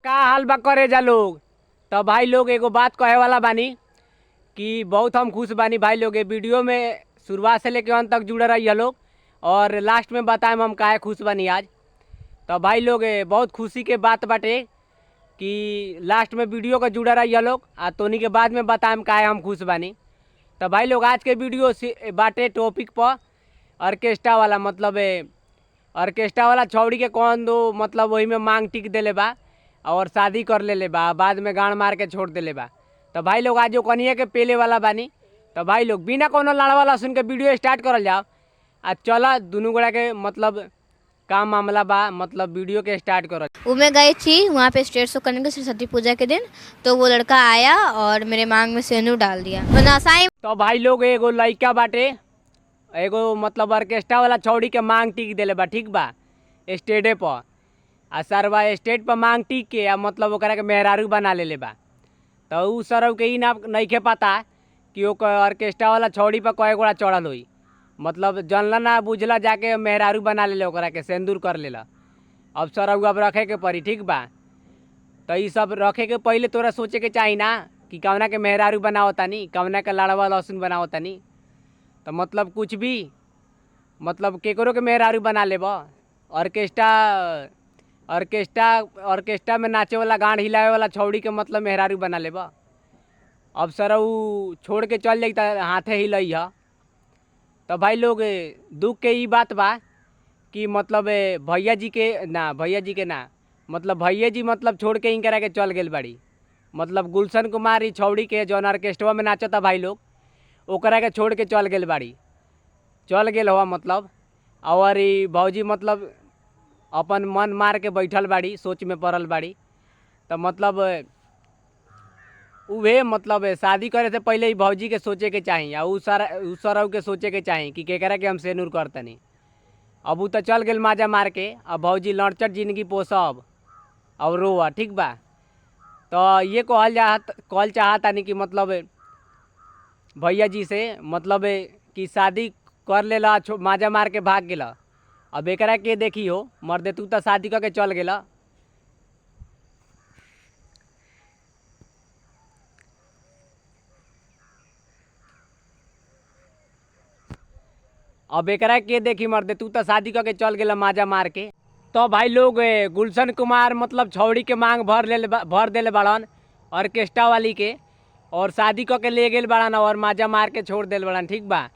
का हाल बा करे जा लोग। तो भाई लोग एगो बात कहे वाला बानी कि बहुत हम खुश बानी भाई लोग। ये वीडियो में शुरुआत से लेके अंत तक जुड़े रही लोग और लास्ट में बताएम हम काहे खुश बानी आज। तो भाई लोग बहुत खुशी के बात बाटे कि लास्ट में वीडियो का जुड़ा रही लोग आ तोनी के बाद में बताएम काहे हम खुश बानी। तो भाई लोग आज के वीडियो बाटे टॉपिक पर ऑर्केस्ट्रा वाला, मतलब ऑर्केस्ट्रा वाला छौड़ी के कौन दो मतलब वही में मांग टिक देले बा और शादी कर लेले बा, बाद में गांड मार के छोड़ देले बा। तो भाई लोग आज जो कनिया के पेले वाला बानी। तो भाई लोग बिना कोनो लाड़ वाला सुन के वीडियो स्टार्ट करल जाओ आ चला दुनू गोड़ा के मतलब का मामला बा, मतलब वीडियो के स्टार्ट करल। वो मैं गई थी वहाँ पे स्टेज शो करने के सरस्वती पूजा के दिन, तो वो लड़का आया और मेरे मांग में सिंदूर डाल दिया। वो नशा तो भाई लोग एगो लड़का बाटे, एगो मतलब ऑर्केस्ट्रा वाला छौड़ी के मांग टिक देले बा, ठीक बा, स्टेजे पर आ सरवा स्टेज पर मांग टिक के आ मतलब ओकरा के मेहरारू बना लेले बा। तो उ सरव के ई ना नइखे पता कि ओकर ऑर्केस्ट्रा वाला छौड़ी पर कए गोड़ा चढ़ल होई, मतलब जानला ना बुझला जाके मेहरारू बना लेले, ओकरा के सिंदूर कर लेला। अब सरऊ अब रखे के पड़ी, ठीक बा। तो ई सब रखे के पहले तोरा सोचे के चाही ना कि कवना के मेहरारू बनावतानी, कवना के लाड़वा लहसुन बनावतानी। तो मतलब कुछ भी मतलब केकरो के मेहरारू बना लेब। ऑर्केस्ट्रा ऑर्केस्ट्रा ऑर्केस्ट्रा में नाचे वाला गांड हिलावे वाला छौड़ी के मतलब मेहरारू बना लेब। अब सरऊ छोड़ के चल जाई त हाथे हिलई ह। तो भाई लोग दुख के ई बात बा कि मतलब भैया जी के ना, भैया जी के ना, मतलब भैया जी मतलब छोड़ के इनकरा के चल गेल बाड़ी। मतलब गुलशन कुमार ई छौड़ी के जौन ऑर्केस्ट्रा में नाचता भाई लोग ओकरा के छोड़ के चल गेल बाड़ी, चल गेल हवा मतलब। और ई भौजी मतलब अपन मन मार के बैठल बाड़ी, सोच में पड़ल बाड़ी। तो मतलब उहे मतलब शादी करे से पहले ही भौजी के सोचे के चाही आ उ सर उ सरऊ के सोचे के चाही कि केकरा के हम सेनूर करतनी। अब उ तो चल गेल माजा मार के, अब भौजी लड़चट जिंदगी पोसब अब रोआ, ठीक बा। तो ये कहल चाहत कहल चाहतानी कि मतलब भैया जी से मतलब कि शादी कर लेला, माजा मार के भाग गेला, अब एकरा के देखी हो मर्दे, तू तो शादी करके चल गेला। अब एकरा के देखी मर्दे, तू तो शादी करके चल गेला माजा मार के। तो भाई लोग गुलशन कुमार मतलब छौड़ी के मांग भर देले बाड़न ऑर्केस्ट्रा वाली के, और शादी करके ले गेल बाड़न और माजा मार के छोड़ देल बाड़न, ठीक बा।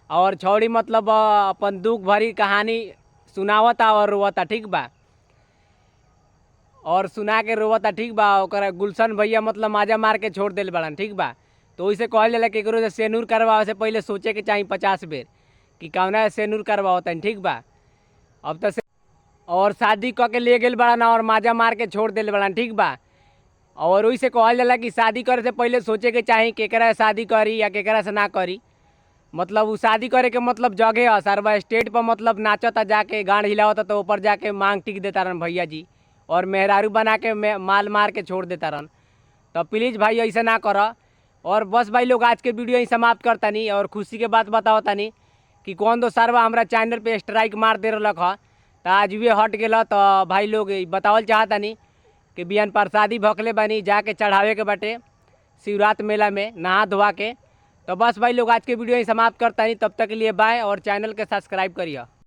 और छौड़ी मतलब अपन दुख भरी कहानी सुनावता और रोवता, ठीक बा, और सुना के रोवता, ठीक बा। ओकरा गुलशन भैया मतलब माजा मार के छोड़ देल बाड़न, ठीक बा। तो वैसे कहल जाला केकरो से सेनूर करवावे से पहले सोचे के चाही 50 बेर कि कौना सेनूर करवावतन, ठीक बा। अब तो और शादी क के ले गेल बाड़न और माजा मार के छोड़ देल बाड़न, ठीक बा। और वैसे कहल जाला कि शादी करे से पहले सोचे के चाही केकरा से शादी करी या केकरा से ना करी। मतलब उ शादी करे के मतलब जगह है सरवा स्टेज पर मतलब नाचता जाके गांड हिलावता तो ऊपर जाके मांग टिक देता रहन भैया जी और मेहरारू बना के माल मार के छोड़ देता रहन। तो प्लीज़ भाई ऐसे ना कर। और बस भाई लोग आज के वीडियो ही समाप्त करतानी और खुशी के बात बतावतानी कि कौन दो सरवा हमारा चैनल पे स्ट्राइक मार दे रहा ह, तो आज वे हट गेल। तो भाई लोग बतावल चाहतानी कि बिहान प्रसादी भखले बानी, जाके चढ़ावे के बाटे शिवरात मेला में नहा धोआ के। तो बस भाई लोग आज के वीडियो ही समाप्त करतानी, तब तक के लिए बाय और चैनल के सब्सक्राइब करिए।